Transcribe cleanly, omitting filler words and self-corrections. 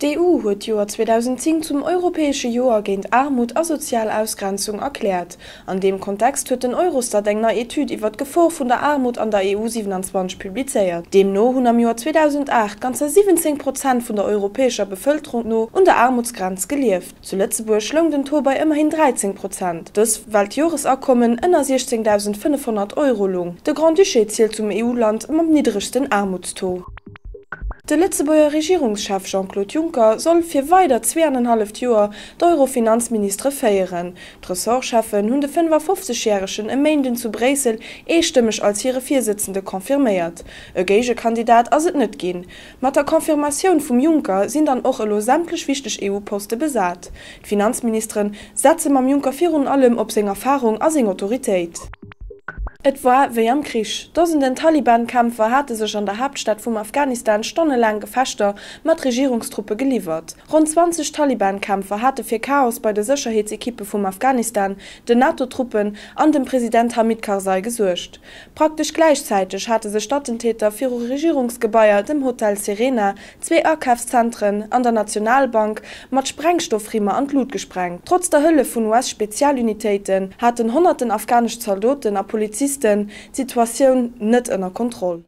D'EU huet d'Joer 2010 zum europäesche Joer géint Aarmut a sozial Ausgrenzung erkläert. An deem Kontext huet den Eurostat eng nei Etüd iwwer d'Gefor vun der Aarmut an der EU 27 publizéiert. Deemno hunn am Joer 2008 ganzer 17 Prozent vun der europäescher Bevëlkerung no un der Aarmutsgrenz gelieft. Zu Lëtzebuerg loung den Taux bei ëmmerhin 13 Prozent, dës well d'Joresakommen ënner 16.500 Euro lung. De Grand-Duché zielt zum EU-Land mam niddregsten Aarmutstaux. De Lëtzebuerger Regierungschef Jean-Claude Juncker soll fir weider zweeanenhalleft Joer d'Euro-Finanzministere féieren. D'Ressortscheffen hunn de 55 Järegen e Méinden zu Bréissel eestëmmeg als hire Virsëtzende confirméiert. E Géigekandidat ass et net ginn. Mat der Confirmatioun vum Juncker sinn dann och elo sämtlech wichteg EU-Poste besat. D'Finanzministere setze mam Juncker virun allem op seng Erfarung a seng Autoritéit. Et war wéi am Krich. Dosenden Taliban-Kämpfer hate sech an der Haaptstad vum Afghanistan stonnelaang Gefechter mat Regierungstruppe geliwwert. Ronn 20 Taliban-Kämpfer hate fir Chaos bei de Sécherheetsekippe vum Afghanistan, den NATO-Truppen an dem President Hamid Karzai gesuergt. Praktesch gläichzäiteg hate sech d'Attentäter viru Regierungsgebaier, dem Hotel Serena, zwee Akafszentren an der Nationalbank mat Sprengstoffrimmer an d'Lut gesprengt. Trotz der Hëllef vun US-Spezialunitéiten haten honnerten afghanesch Zaldoten a Polizisten d'Situatioun net ënner Kontroll.